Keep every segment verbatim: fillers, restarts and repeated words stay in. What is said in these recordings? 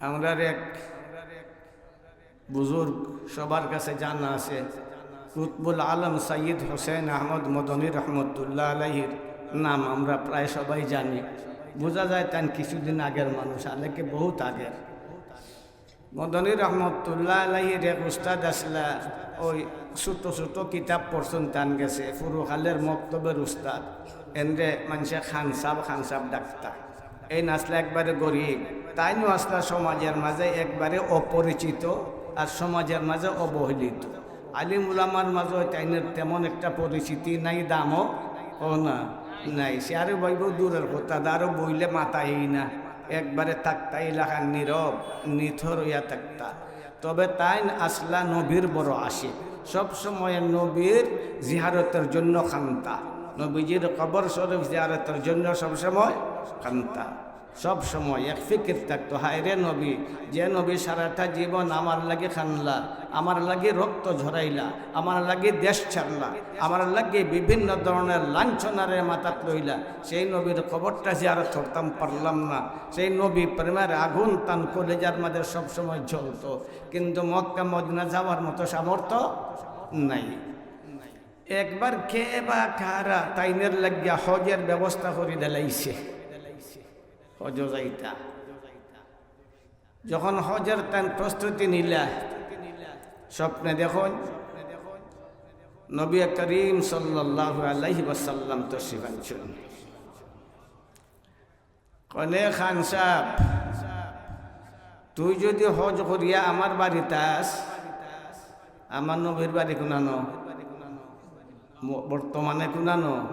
আমরার এক বুজুর্গ সবার কাছে জানা আছে, কুতবুল আলম সৈয়দ হোসেন আহমদ মদনী রহমতুল্লাহ আলাইহির নাম আমরা প্রায় সবাই জানি। বুঝা যায় তান কিছুদিন আগের মানুষ, অনেকে বহুত আগের। মদনী রহমতুল্লাহ আলাইহির এক উস্তাদ আসলা, ওই ছোট ছোট কিতাব পড়ছন তান গেছে, ফুরুকালের মক্তবের উস্তাদ। এনরে মানষে খান সাব, খান সাব ডাকতা। এইন আসলা একবারে গরিব, তাইনও আসলা সমাজের মাঝে একবারে অপরিচিত, আর সমাজের মাঝে অবহেলিত। আলিম উলামার মাঝে তাইনের তেমন একটা পরিচিতি নাই, দামও ও না নাই। সে আরো বইব দূরের কথা, আরো বইলে মাথায় না, একবারে থাকতা এলাকার নীরব নিথর হইয়া থাকতা। তবে তাইন আসলা নবীর বড় আশিক, সব সময় নবীর জিয়ারতের জন্য খান্তা, নবীজির কবর শরীফ জিয়ারতের জন্য সব সময় খান্তা। সব সময় এক ফিকির থাকতো, হায় রে নবী, যে নবী সারাটা জীবন আমার লাগি খানলা, আমার লাগি রক্ত ঝরাইলা, আমার লাগি দেশ ছাড়লা, আমার লাগি বিভিন্ন ধরনের লাঞ্ছনারে মাথাত লইলা, সেই নবীর কবরটা জিয়ারত করতাম পারলাম না। সেই নবী প্রেমের আগুন তান কলিজার মাঝে সবসময় জ্বলতো, কিন্তু মক্কা মদিনা যাওয়ার মতো সামর্থ্য নাই। একবার কে বা কারা তাইনের লাগিয়া হজের ব্যবস্থা করি দিলাইছে, হজ যাইতা। যখন হজের তান প্রস্তুতি নিলা, স্বপ্নে দেখইন নবী করিম সাল্লাল্লাহু আলাইহি ওয়াসাল্লাম তশরিফ আনছইন। কইন, খান সাব, তুই যদি হজ করিয়া আমার বাড়িত আস, আমার নবীর বাড়ি কুনানো? ম-, বর্তমানে কুনানো?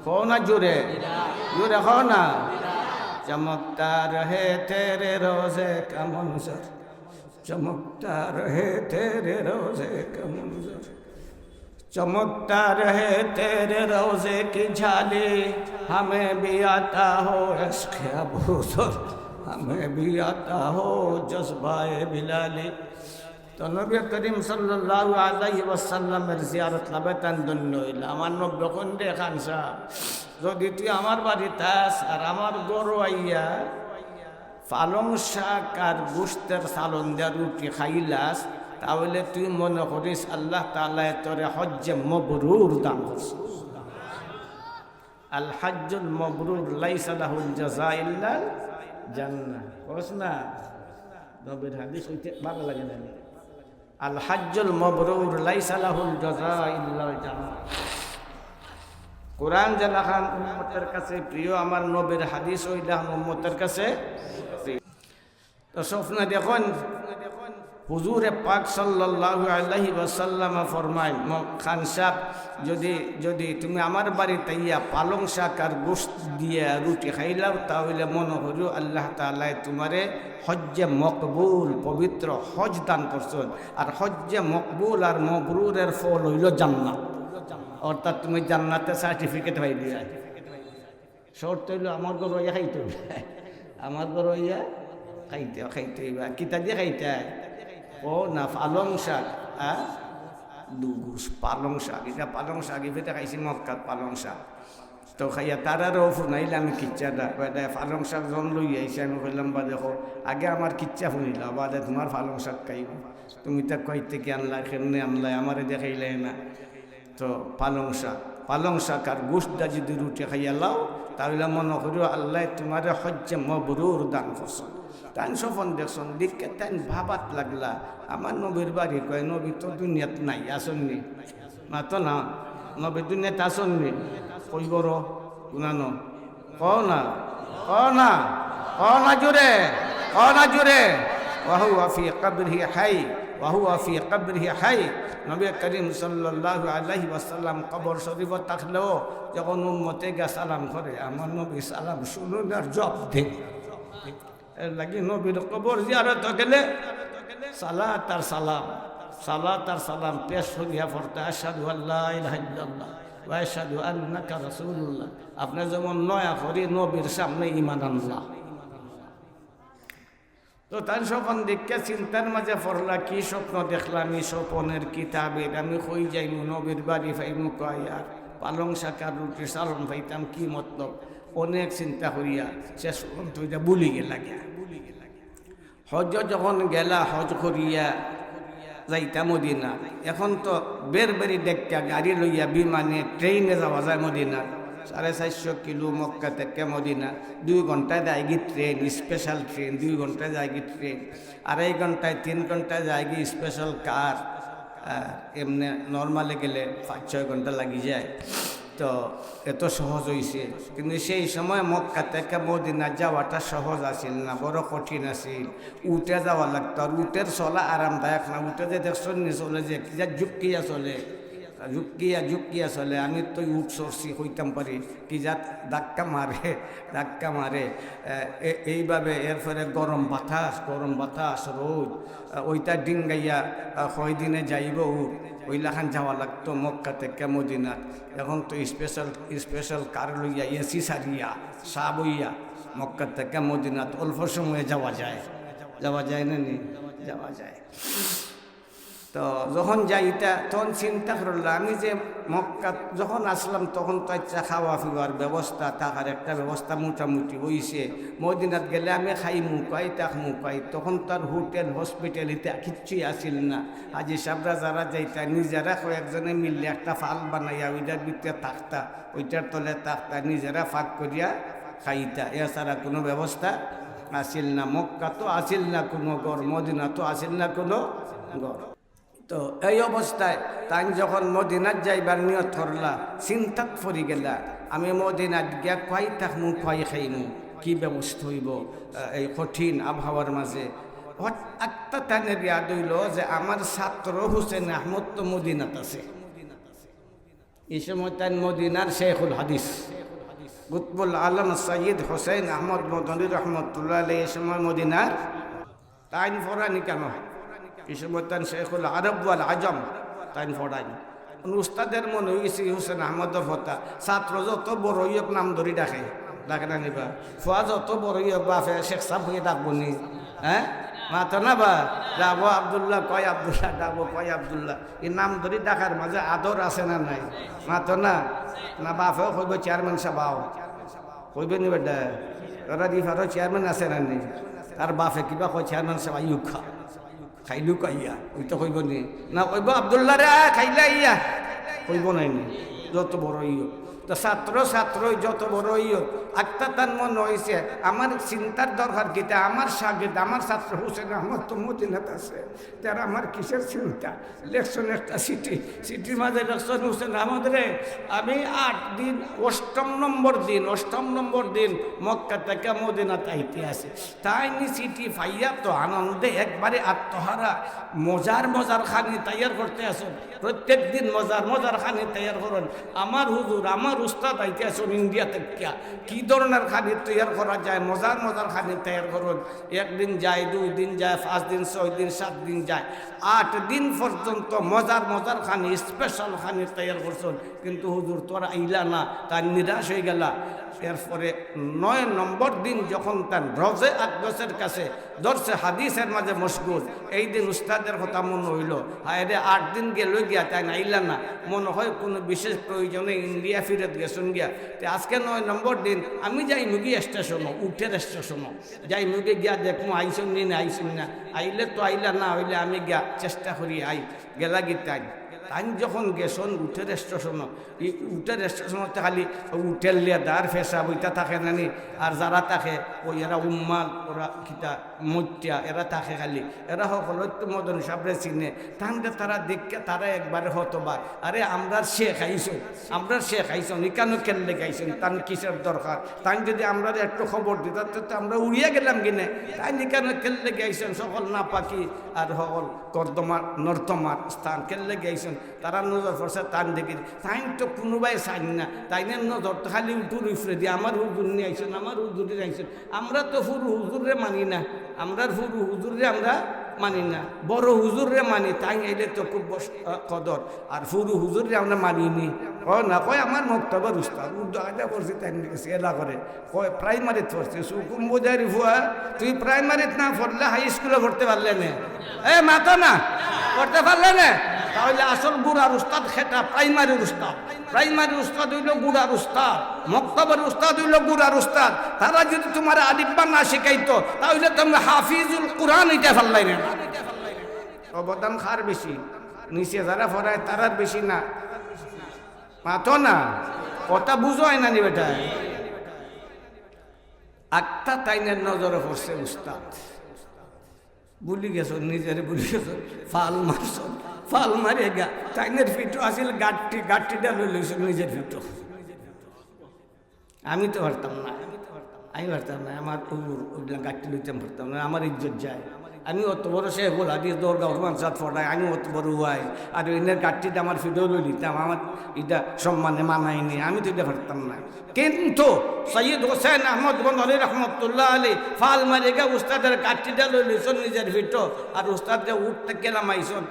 কও না জোরে, জোরে কও না। চমকতা রহে তেরে রোজে কা মনজর, চমকতা রহে তেরে রোজে কা মনজর, চমকতা রহে তেরে রোজে কি ঝালি, হামে ভি আতা হো ইশকে আবু জর, হামে ভি আতা হো জজবায়ে বিলালি। তো নবী করিম সাল্লাল্লাহু আলাইহি ওয়াসাল্লামের জিয়ারত লাভে তান ধন্য অইলা। আমার নবী কইন, রে খান সাব, যদি তুই আমার বাড়িত আস আর আমার ঘরো আইয়া পালং শাক আর গোস্তের সালন দিয়া রুটি খাইলাস, তাহলে তুই মনে করিস আল্লাহ তাআলায় তোরে হজ্জে মবরুর দান করছইন। আল হাজ্জুল মবরুর লাইসা লাহুল জাযা ইল্লাল জান্নাহ। কস না? নবীর হাদিস অইতে ভালা লাগে না নি? আল হাজ্জুল মবরুর লাইসা লাহুল জাযা ইল্লাল জান্নাহ। কোরআন যেলাখান উম্মতের কাছে প্রিয়, আমার নবীর হাদিস ওইলাখান উম্মতের কাছে প্রিয়। তো স্বপ্নে দেখইন, হুজুরে পাক সাল্লাল্লাহু আলাইহি ওয়াসাল্লাম ফরমাইন, ম-, খান সাব, যদি, যদি তুমি আমার বাড়িত আইয়া পালং শাক আর গোস্ত দিয়া রুটি খাইলাও, তাহলে মনে করিও আল্লাহ তাআলায় তোমারে হজ্জে মকবুল, পবিত্র হজ দান করছইন। আর হজ্জে মকবুল আর মবরুরের ফল অইলো জান্নাত, অর্থাৎ তুমি জান্নাতে সার্টিফিকেট পাইবায়। শর্ত অইলো আমার ঘরো আইয়া খাইতে অইবো। আমার ঘরো আইয়া খাইতে, খাইতে অইবো। কিতা দিয়া খাইতায়? ও না, পালং শাক, আ? দুগুস পালং শাক। ইটা পালং শাক, ইফেতে খাইছি মক্কাত পালং শাক। তো খাইয়া তারারেও হুনাইলাম কিচ্ছাটা। কয়, "দে, পালং শাক জন লই আইছে।" আমি কইলাম, "বা দেখো, আগে আমার কিচ্ছা হুনিলাও, বাদে তোমার পালং শাক খাইমু। তুমি তা কই থাকি আনলায়, কেমনে আনলায়, আমারে দেখাইলায় না।" তো পালং শাক, পালং শাক আর গোস্ত দা যদি রুটি খাইয়া লাও, তাহলে মনে করিও আল্লায় তোমারে হজ্জে মবরুর দান করছইন। তাইন স্বপন দেখছইন, দেখিয়া তাইন ভাবাত লাগলা, আমার নবীর বাড়ি কই? নবী তো দুনিয়াত নাই, আছইন নি? মাতো না, নবী দুনিয়াত আছইন নি? কই ঘরো? কুনানো? কও না, কও না, কও না জোরে, কও না জোরে। ওয়া হুয়া ফি কবরিহি হাই, ওয়া হুয়া ফি কবরিহি হাই। নবী করিম সাল্লাল্লাহু আলাইহি ওয়াসাল্লাম কবর শরীফো থাকলেও যখন উম্মতে গিয়া সালাম করে, আমার নবী সালাম হুনইন আর জবাব দেইন। এর লাগি নবীর কবর জিয়ারতো গেলে সালাত আর সালাম, সালাত আর সালাম পেশ করিয়া পড়তা, আশহাদু আল্লা ইলাহা ইল্লাল্লাহ ওয়া আশহাদু আন্নাকা রাসূলুল্লাহ। আপনে যেমন নয়া করি নবীর সামনে ঈমান আনলা। তো তাইন স্বপন দেখিয়া চিন্তার মাঝে পড়লা, কি স্বপ্ন দেখলাম, ই স্বপনের কি তাবির? আমি কই যাইমু, নবীর বাড়ি পাইমু কই, আর পালং শাক আর রুটির সালন পাইতাম, কি মতলব? অনেক চিন্তা করিয়া শেষ পর্যন্ত ইটা ভুলি গেলা গিয়া। হজ যখন গেলা, হজ করিয়া যাইতা মদিনা, এখন তো বের বেরি ডেক্কা গাড়ি লইয়া, বিমানে, ট্রেনে যাওয়া যায় মদিনা। সাড়ে চারশো কিলো মক্কা থেকে মদিনা, দুই ঘন্টায় যায়গি ট্রেন, স্পেশাল ট্রেন, দুই ঘন্টায় যায়গি ট্রেন, আড়াই ঘন্টায়, তিন ঘন্টায় যায়গি স্পেশাল কার। আহ, এমনে নর্মালে গেলে পাঁচ ছয় ঘন্টা লাগি যায়। তো এত সহজ অইছে, কিন্তু সেই সময় মক্কা থেকে মদিনা যাওয়াটা সহজ আছিল না, বড় কঠিন আছিল। উটে যাওয়া লাগতো, আর উটের চলা আরামদায়ক না। উটে যে দেখছইন নি চলে, যে কি যা ঝুঁকিয়া চলে, ঝুঁকিয়া ঝুঁকিয়া চলে। আমি তো উট চড়ছি, কইতাম পারি কি জাত ধাক্কা মারে, ধাক্কা মারে। আহ, এ-, এইভাবে এরপরে গরম বাতাস, গরম বাতাস, রোদ, আহ, ওইটা ডিঙ্গাইয়া, আহ, কয়দিনে যাইব উট, ওই লাখান যাওয়া লাগতো মক্কা থেকে মদিনাত। এখন তো স্পেশাল, স্পেশাল কার লইয়া, এসি সারিয়া, সাব অইয়া মক্কা থেকে মদিনাত অল্প সময়ে যাওয়া যায়, যাওয়া যায় না নি? যাওয়া যায়। তো যখন যাইতা, তখন চিন্তা করলাম, আমি যে মক্কা যখন আসলাম, তখন তো আচ্ছা খাওয়া পিওয়ার ব্যবস্থা, থাকার একটা ব্যবস্থা মোটামুটি অইছে। মদিনাত গেলে আমি খাইমু কই, থাকমু কই, তখন তো আর হোটেল, হসপিটালিটি কিচ্ছুই আছিল না। হাজি সাবরা যারা যাইতা, নিজেরা কয়েকজনে মিললে একটা ফাল বানাইয়া ওইটার ভিতরে থাকতা, ওইটার তলে থাকতা, নিজেরা ফাঁক করিয়া খাইতা, এছাড়া কোনো ব্যবস্থা আছিল না। মক্কা তো আছিল না কোনো ঘর, মদিনা তো আছিল না কোনো ঘর। তো এই অবস্থায় তাইন যখন মদিনাত যাইবার নিয়ত করলা, চিন্তাত পড়ি গেলা, আমি মদিনাত গিয়া কই থাকমু, কই খাইমু, কি ব্যবস্থা অইব, আহ, এই কঠিন আবহাওয়ার মাঝে। হঠাৎ একটা তাইনের ইয়াদ অইল যে আমার ছাত্র হুসেন আহমদ তো মদিনাত আছে। এই সময় তাইন মদিনার শেখুল হাদিস, কুতবুল আলম সৈয়দ হুসেন আহমদ মদনী রহমতুল্লাহ আলাইহি এই সময় মদিনার, তাইন পড়ানি কেন? এই সময় তাইন শেখুল আরব ওয়াল আজম, তাইন পড়ানি। উস্তাদের মনে অইছে হুসেন আহমদর কথা, ছাত্র যত বড় অইউক নাম ধরি ডাকে, ডাকে না নি বা? ফুয়া যত বড় অইউক বাপে শেখ সাব কইয়া ডাকবো নি? হ্যাঁ, মাতো না বা? ডাকবো আব্দুল্লাহ, কয় আব্দুল্লাহ, ডাকবো কয় আব্দুল্লাহ। এই নাম ধরি ডাকার মাঝে আদর আছে না নাই? মাতো না? না বাপেও কইবো চেয়ারম্যান সাব আও, কইবো নি বেটা? ওরা রিফারও চেয়ারম্যান আছে না নি? তার বাপে কিবা কয় চেয়ারম্যান সাব আইউক্কা, খাইলুক্কা ইয়া, ওই তো কইবো নি? না কইবো আব্দুল্লাহ রে, আয়, খাইলে ইয়া, কইবো নাই নি? যত বড় অইউক। তো ছাত্র ছাত্র যত বড় অইউক, আত্মা তার মনে অইছে, আমার চিন্তার দরকার কিতা? আমার শাগির্দ, আমার ছাত্র হুসেন আহমদ তো মদিনাত আছে, তার আমার কিসের চিন্তা? লেখছইন একটা চিঠি, চিঠির মাঝে লেখছইন, "হুসেন আহমদ রে, আমি আট দিন, অষ্টম নম্বর দিন, অষ্টম নম্বর দিন মক্কা থেকে মদিনাত আইতে আছে।" তাইন চিঠি পাইয়া তো আনন্দে একবারে আত্মহারা, মজার মজার খানি তৈয়ার করতে আছইন। প্রত্যেক দিন মজার মজার খানি তৈয়ার করইন। আমার হুজুর, আমার উস্তাদ আইতে আছইন ইন্ডিয়া থাকিয়া। কি ধরনের খানি তৈয়ার করা যায়, মজার মজার খানি তৈয়ার করইন। একদিন যায়, দুই দিন যায়, পাঁচ দিন, ছয় দিন, সাত দিন যায়, আট দিন পর্যন্ত মজার মজার খানি, স্পেশাল খানি তৈয়ার করছইন। কিন্তু হুজুর তো আর আইলা না, তাইন নিরাশ অইগেলা। এরপরে নয় নম্বর দিন যখন তাইন রওজে আকদসের কাছে দরসে হাদিসের মাঝে মশগুল, এই দিন উস্তাদের কথা মনে অইল, হায় রে, আট দিন গেল গিয়া, তাইন আইলা না, মনে হয় কোনো বিশেষ প্রয়োজনে ইন্ডিয়া ফিরত গেছইন গিয়া। তে আজকে নয় নম্বর দিন, আমি যাইমুগি স্টেশনো, উটের স্টেশনো, যাইমুগি গিয়া দেখমু আইছইন নি না আইছইন না, আইলে তো আইলা, না অইলে আমি গিয়া চেষ্টা করি আই। গেলাগি তাইন, তাইন যখন গেছইন উটের স্টেশনো, এই উটের স্টেশনতে খালি উটের লেদার পেশাব ওইটা থাকে না নি? আর যারা থাকে ওই এরা উম্মাল, ওরা কিতা মত্যা, এরা থাকে খালি। এরা হকলত্ত মদনী সাবরে চিনে। তানরে তারা দেখিয়া তারা একবারে হতবাক। আরে, আমরার শেখ আইছইন, আমরার শেখ আইছইন, ইকানো কেল্লে গাইছইন, তান কিসের দরকার? তাইন যদি আমরারে একটু খবর দিতা, তে তো আমরা উড়িয়া গেলাম কিনে। তাইন ইকানো কেল্লে গাইছইন, সকল নাপাকি আর সকল কর্দমার নর্দমার স্থান কেল্লে গাইছইন। তারার নজর পড়ছে তান দিকে। তাইন তো কুনুবায় চাইন না, তাইনের নজর তো খালি উটুর উপরেদি, আমার হুজুর নি আইছইন, আমার হুজুর নি আইছইন। আমরা তো পুরু হুজুররে মানি না, আমরার পুরু হুজুররে আমরা মানি না, বড় হুজুররে মানি, তাইন আইলে তো খুব বস-, আহ, কদর। আর পুরু হুজুররে আমরা মানি নি। কয় না, কয় আমার মক্তবর উস্তাদ, উর্দু আদা করছি, তাইন গেছি এলা করে। কয় প্রাইমারিত পড়ছি, হুকুম বুঝারি ফুয়া, তুই প্রাইমারিত না পড়লে হাই স্কুলো পড়তে পারলে নে। এ মাতো না, পড়তে পারলে নে। তাইলে আসল ঘুড়ার উস্তাদ খেটা? প্রাইমারির উস্তাদ। প্রাইমারির উস্তাদ অইলো ঘুড়ার উস্তাদ, মক্তবর উস্তাদ অইলো ঘুড়ার উস্তাদ। তারা যদি তুমারে আলিফ বা না শিখাইতো, তাইলে তুমি হাফিজুল কুরআন অইতা পারলায় না। অবদান কার বেশি? নিচে যারা পড়ায় তারার বেশি না? মাতো না, কথা বুঝো না নি বেটা? আক্তা তাইনের নজরে পড়ছে উস্তাদ। ভুলি গেছইন, নিজরে ভুলি গেছইন। ফাল মারছইন, ফাল মারিয়া গিয়া তাইনের ফিটো আছিল গাট্টি, গাট্টিটা লই লইছইন নিজর ফিটো। আমি তো পারতাম না, আমি পারতাম না, আমার উমর ওইগুলা গাট্টি লইতাম পারতাম না, আমার ইজ্জত যায়। আমি অত বড় শেখুল হাদিস, দরগা ওসমান সাদ পড়াই, আমি অত বড় ওয়াইজ, আর এনে গাট্টিটা আমার ফিটো লই নিতাম, আমার ইটা সম্মানে মানায়নি, আমি তো ইটা পারতাম না। কিন্তু সৈয়দ হোসেন আহমদ গনরি রহমতুল্লাহ আলী ফাল মারিয়া গিয়া উস্তাদর গাট্টিটা লই লইছইন নিজর ফিটো, আর উস্তাদরে উঠ থাকি লামাইছইন।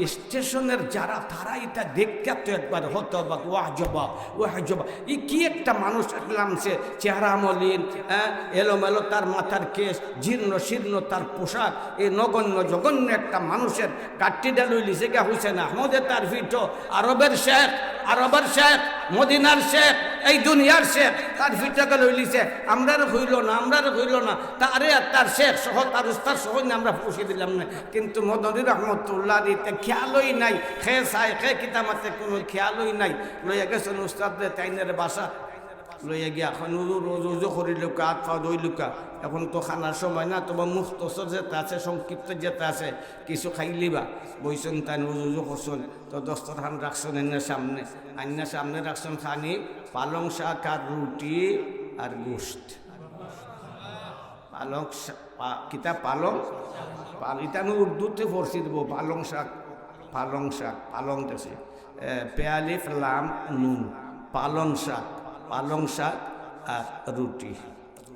স্টেশনের যারা, তারা ইটা দেখিয়া তো একবার হতবাক, ওয়াহ জবা, ওয়াহ জবা। ই কি একটা মানুষ দেখলাম, সে চেহারা মলিন, হ্যাঁ, এলোমেলো তার মাথার কেশ, জীর্ণ শীর্ণ তার পোশাক, এই নগণ্য জঘন্য একটা মানুষর গাট্টিটা লই লিছে গিয়া হোসেন আহমদে তার ফিটো। আরবের শেখ, আরবের শেখ, মদিনার শেখ, এই দুনিয়ার শেখ, তার ফিটোকে লই লিছে। আমরারে কইলো না, আমরারে কইলো না, তারে আর তার শেখ সহ, তার উস্তাদ সহ নি আমরা পুষি দিলাম না। কিন্তু মদনী রহমতুল্লাহ আলাইহির ইতা খেয়ালই নাই, কে চায়, কে কিতা মাতে, কুনু খেয়ালই নাই। লইয়া গেছইন উস্তাদরে, তাইনরে বাসাত লইয়া গিয়া কইন, "হুজুর, উজু, উজু করিলিউক্কা, আত পাও ধইলিউক্কা।" এখন তো খানার সময় না, তবে মুখতসর যেতা আছে, সংক্ষিপ্ত যেতা আছে, কিছু খাইলিবা। বইছইন তাইন, উজু, উজু করছইন, তো দস্তরখান রাখছইন এনে সামনে, আইনা সামনে রাখছইন খানি পালং শাক আর রুটি আর গোশত। পালং শা-, পা-, কিতা পালং? পাল-, ইতা আমি উর্দুতে পড়ছি দিব, পালং শাক, পালং শাক, পালং দেখছি। এ, পে আলিফ লাম নুন, পালং শাক, পালং শাক আর রুটি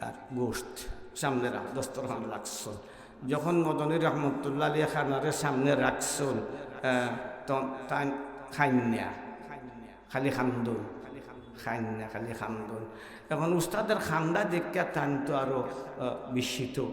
আর গোশত সামনে রাখ-, দস্তরখান রাখছইন। যখন মদনী রহমতুল্লাহ আলাইহি খানারে সামনে রাখছইন, এ, তো তাইন খাইন না। খালি খান্দন, খাইন না, খালি খান্দন। এখন উস্তাদর খান্দা দেখিয়া তাইন তো আরো, আহ, বিস্মিত।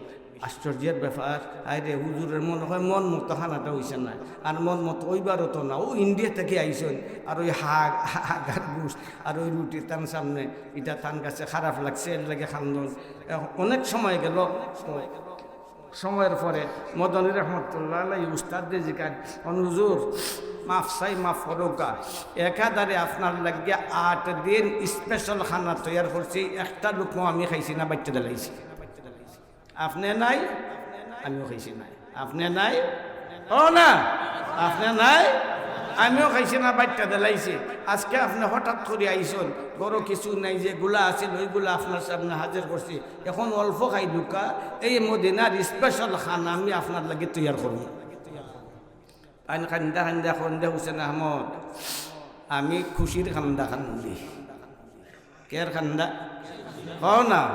আশ্চর্যর ব্যাপার, আরে হুজুরর মনে হয় মন মতো খানাটা অইছে না, আর মন মতো অইবারও তো না। অউ ইন্ডিয়া থাকি আইছইন, আর ওই হাগ, হাগ আর গোশত, আর ওই রুটি তান সামনে, ইটা তান কাছে খারাপ লাগছে, এর লাগি খান্দন। এখন অনেক সময় গেল, সময়ের পরে মদনী রহমতুল্লাহ আলাইহি উস্তাদরে জিকাইন, "হুজুর, মাফ চাই, মাফ করউক্কা, একাধারে আপনার লাগিয়া আট দিন স্পেশাল খানা তৈয়ার করছি, একটা লুকমা আমি খাইছি না, বাইট্টা দিলাইছি। আপনে নাই, আমিও খাইছি না। আপনে নাই, ও না, আপনে নাই, আমিও খাইছি না, বাইট্টা দিলাইছি। আজকে আপনে হঠাৎ করি আইছইন, ঘরো কিছু নাই, যেগুলা আছিল ওইগুলা আপনার সামনে হাজির করছি।" এখন অল্প খাইলুক্কা, এই মদিনার স্পেশাল খানা আমি আপনার লাগি তৈয়ার করমু। তাইন খান্দা খান্দা কইন দে, "হোসেন আহমদ, আমি খুশির খান্দা খান্দি।" কের খান্দা? কও না।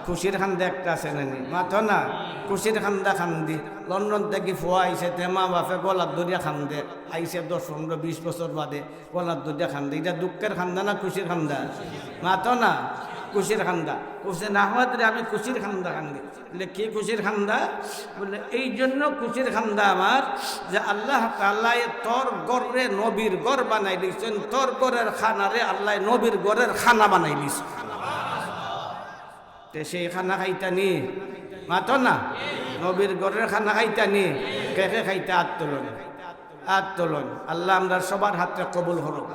খুশির খান্দা একটা আছে না নি? মাতো না। খুশির খান্দা খান্দি। লন্ডন থাকি ফুয়া আইছে, তে মা বাপে গলাত ধরিয়া খান্দে। আইছে দশ, পনেরো, বিশ বছর বাদে। গলাত ধরিয়া খান্দে, ইটা দুঃখের খান্দা না খুশির খান্দা? মাতো না, খুশির খান্দা। হোসেন আহমদরে আমি খুশির খান্দা খান্দি। বলে, "কি খুশির খান্দা?" বলে, "এই জন্য খুশির খান্দা আমার যে আল্লাহ তাআলায় তোর ঘররে নবীর ঘর বানাই দিছইন, তোর ঘরের খানারে আল্লায় নবীর ঘরের খানা বানাই দিছইন।" তে সেই খানা খাইতা নি? মাতো না, নবীর ঘরের খানা খাইতা নি? কে কে খাইতা আত তুলইন। আত তুলইন। আল্লাহ আমরার সবার হাতরে কবুল করউক,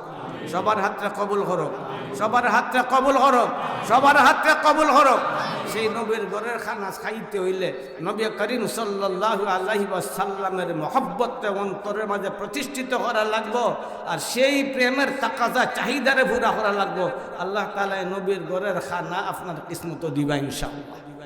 সবার হাতরে কবুল করউক, সবার হাতরে কবুল করউক, সবার হাতরে কবুল করউক। সেই নবীর ঘরের খানা খাইতে অইলে নবী করিম সাল্লাল্লাহু আলাইহি ওয়াসাল্লামের মহব্বতরে অন্তরের মাঝে প্রতিষ্ঠিত করা লাগবো, আর সেই প্রেমের তাকাজা চাহিদারে পুরা করা লাগবো। আল্লাহ তাআলায় নবীর ঘরের খানা আপনার কিসমতো দিবা ইনশাআল্লাহ।